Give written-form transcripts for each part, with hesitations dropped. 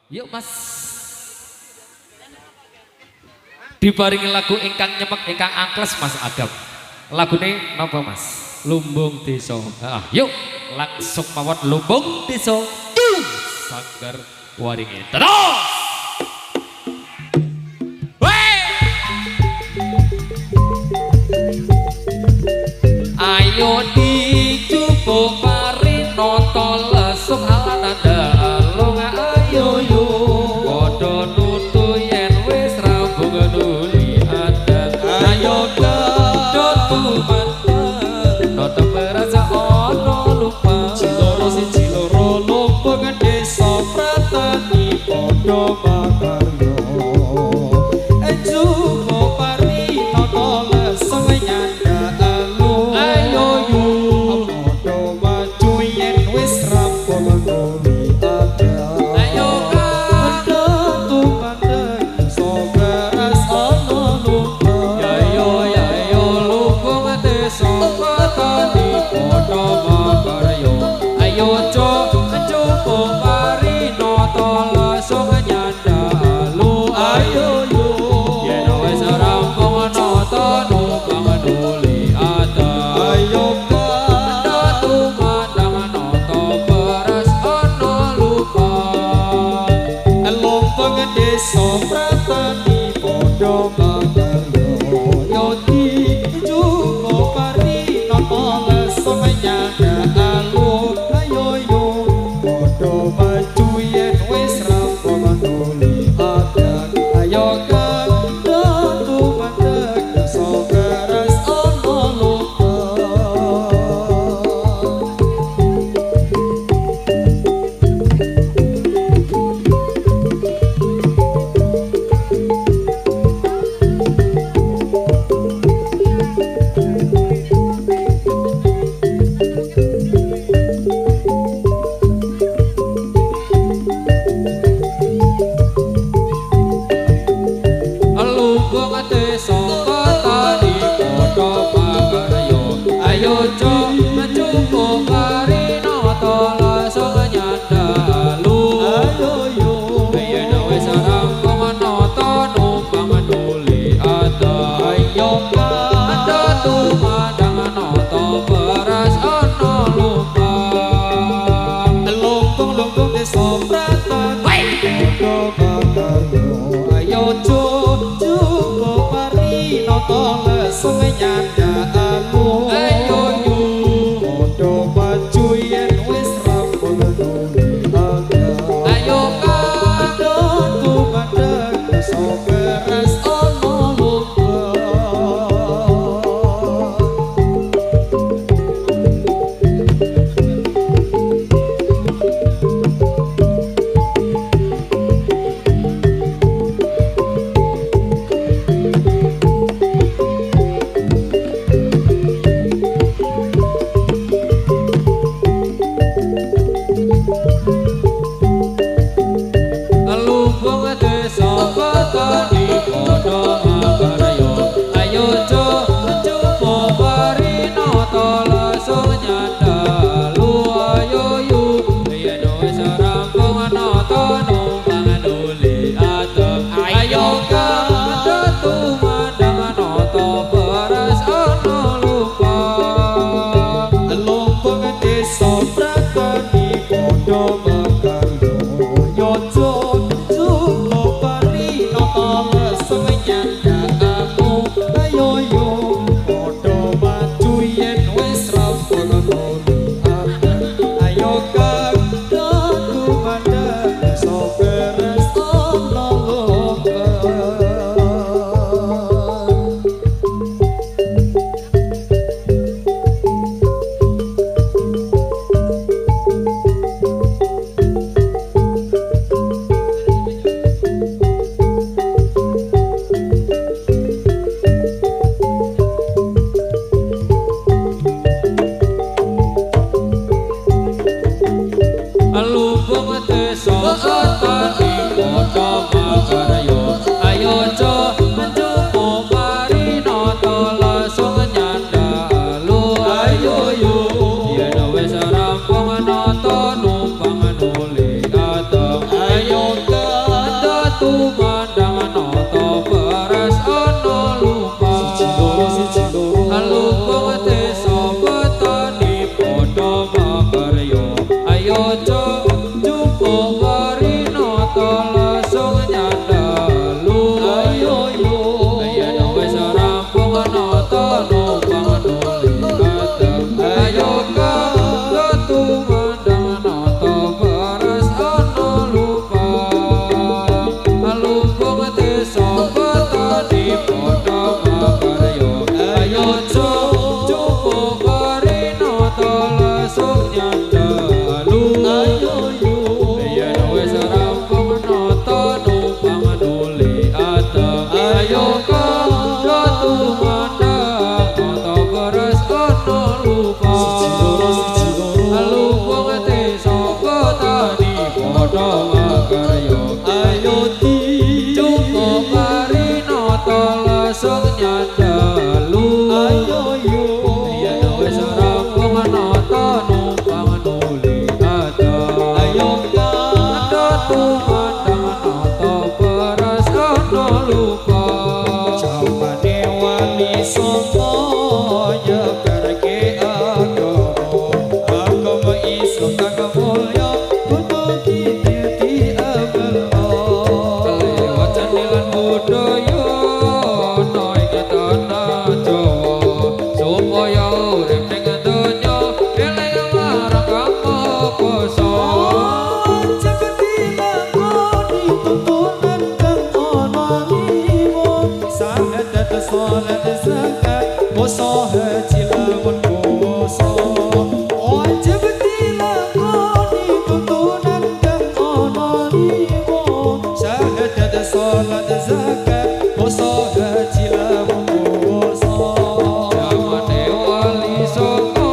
Yuk, Mas. Diparingi lagu ingkang nyemek, ingkang angkles, Mas Agam. Lagune napa, Mas? Lumbung Desa. Ah, yuk langsung mawon Lumbung Desa. Sanggar Waringin. Terus. Wey! Ayo dijupuk parinoto lesung alananda alung ayo yo padha nutu yen wis rampung nuli adat ayo do tumandang nata merasa ana lupa Ciloro siji loro lumbung desa pratani padha poso haji lamun poso. Wajib dilakoni tuntunan kang ana limo, syahadat salat zakat poso haji lamun poso. Jamane wali songo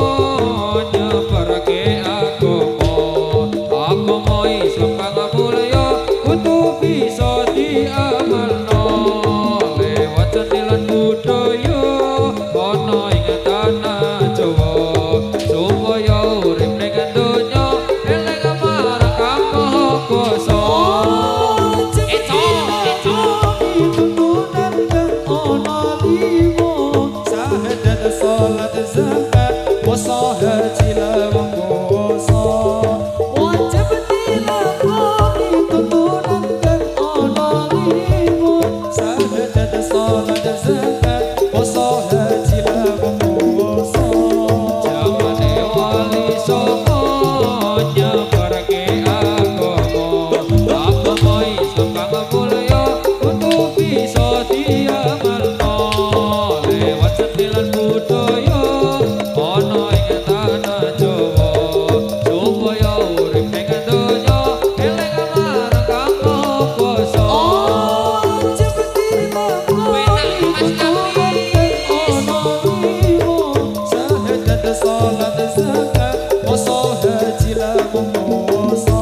nyebarake agama, agama Islam kang mulya kudu bisa diamalno lewat seni lan budaya ana ing tanah Jawa, supaya urip ning donya eling marang Kang Maha Kuwasa. Tuntunan kang ana limo, syahadat salat zakat poso haji lamun poso. Wajib dilakoni tuntunan kang ana limo, syahadat salat zakat poso haji lamun poso. Jamane wali songo nyebarake agama, agama Islam kang mulya kudu bisa diamalno lewat seni lan budaya ana ing tanah Jawa, supaya urip ning donya eling marang Kang Maha Kuwasa. Wajib dilakoni tuntunan kang ana limo, syahadat salat zakat poso haji lamun poso.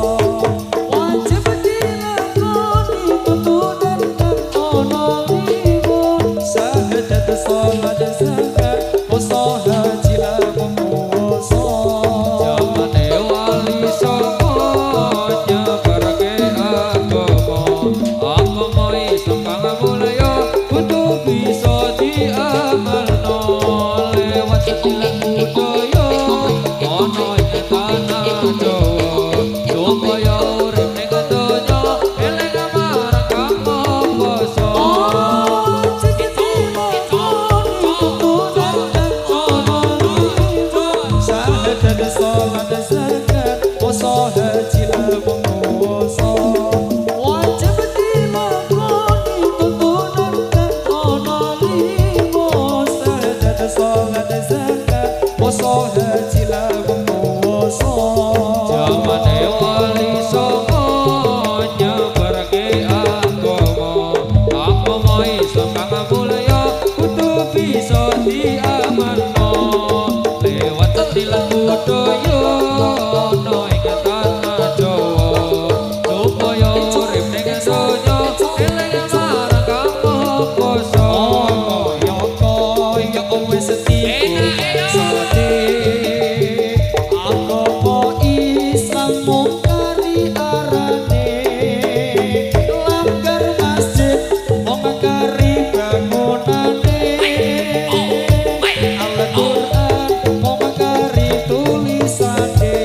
Wajib dilakoni tuntunan kang ana limo, syahadat salat zakat poso haji lamun poso. Jamane wali songo nyebarake agama, agama Islam kang mulya kudu bisa diamalno lewat seni lan budaya ana ing tanah Jawa, supaya urip ning donya eling marang Kang Maha Kuwasa. Wajib dilakoni tuntunan kang ana limo, syahadat salat zakat poso haji lamun poso. Wajib dilakoni tuntunan kang ana limo, syahadat salat zakat poso haji lamun poso. Jamane wali songo nyebarake agama, agama Islam kang mulya kudu bisa diamalno lewat seni lan budaya ana ing tanah Jawa, supaya urip ning donya eling marang Kang Maha Kuwasa. Kaya kaya wis dibangsane, agama Islam mung kari arane, langgar masjid mung kari bangunane, Al-Qur'an mung kari tulisane.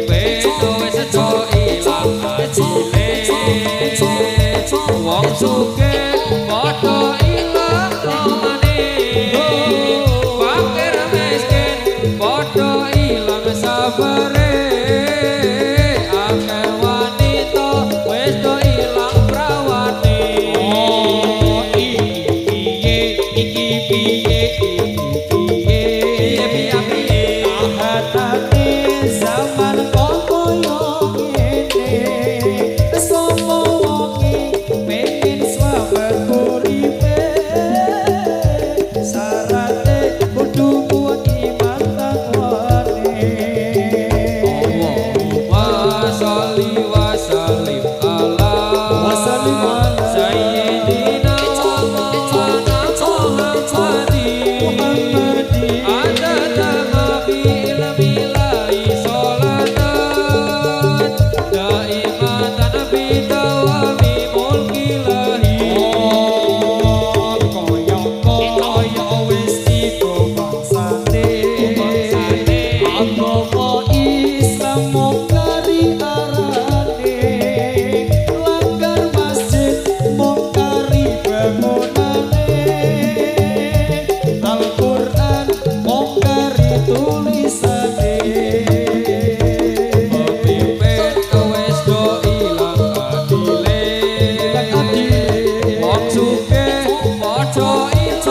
Pemimpin wis do ilang adile, wong sugih padha ilang omane, fakir miskin padha ilang sabare, akeh wanita wis do ilang prawane. Oh, iki piye, iki piye, iki piye, Piye piye piye? Kahanane zaman kok koyo ngene, sapa wonge pengen slamet uripe, syarate kudu kuat iman takwane. Allahumma sholli wa sallim ala Wa sallim ala sayyidina wa maulana Muhammadin Muhammadin. Adada ma fi ilmi lahi sholatan daimatan fi dawami mulkillahi. Oh, kaya kaya wis iku bangsane, Bangsane. Agama Islam mung kari arane, langgar masjid mung kari bangunane, Al-Qur'an mung kari tulisane. Pemimpin wis do ilang adile, Ilang adile. Wong sugih padha ilang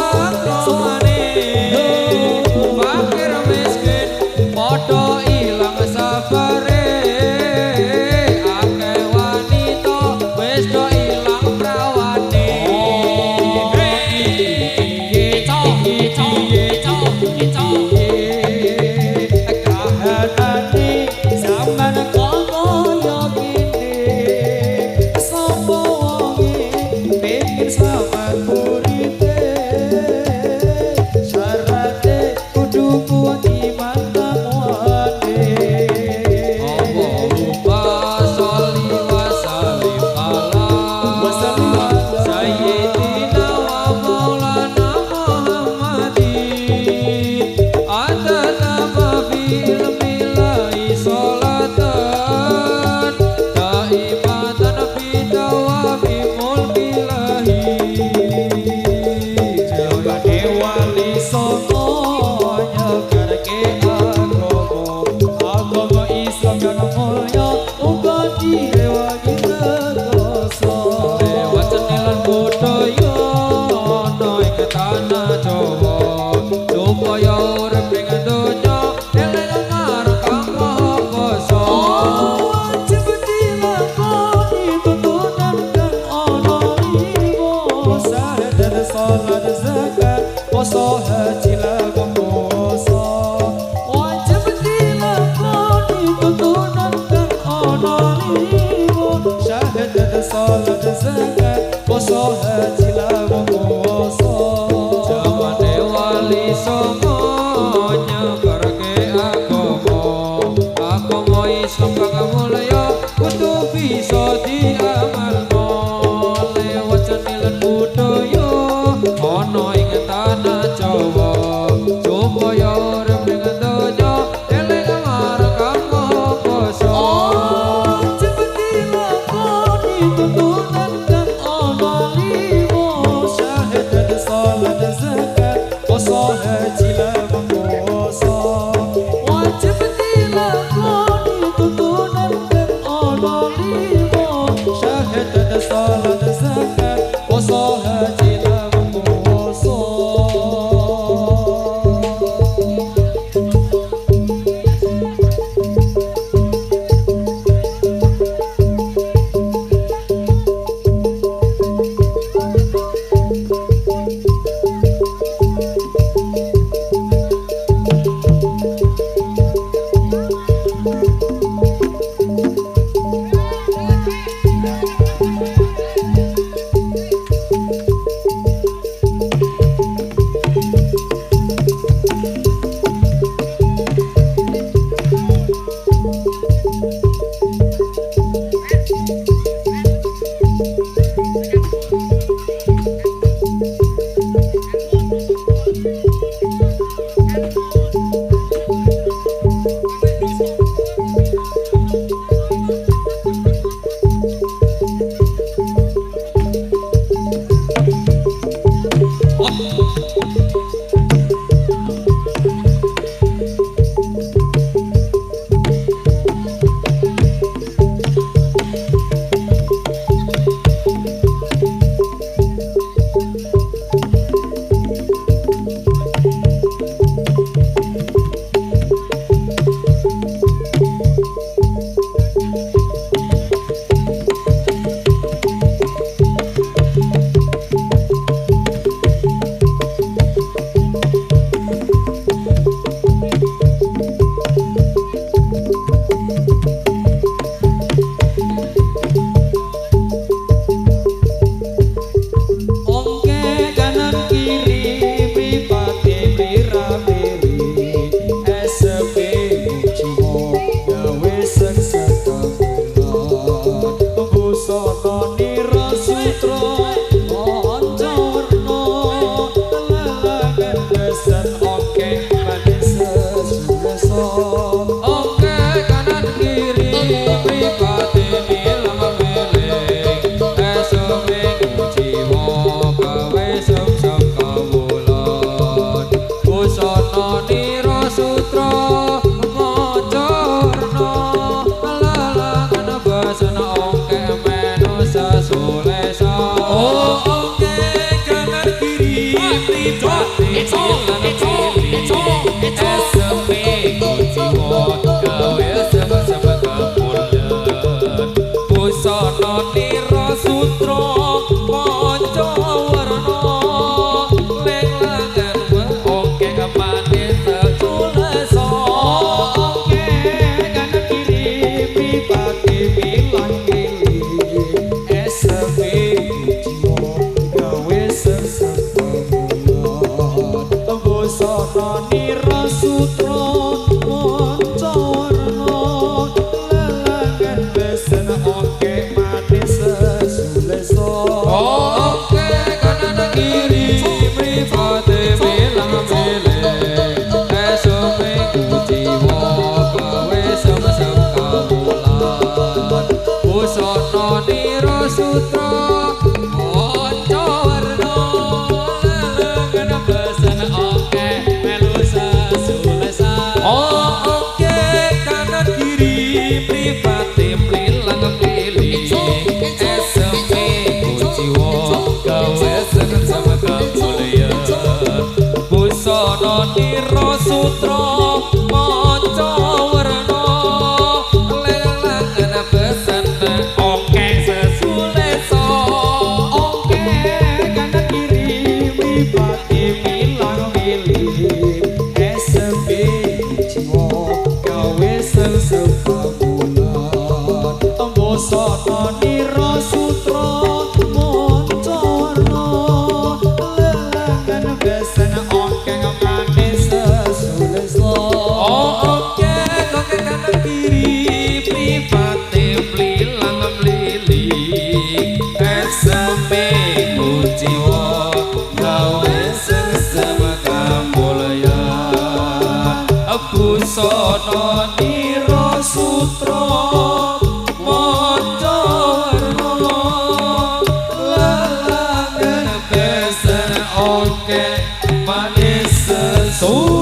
Manis.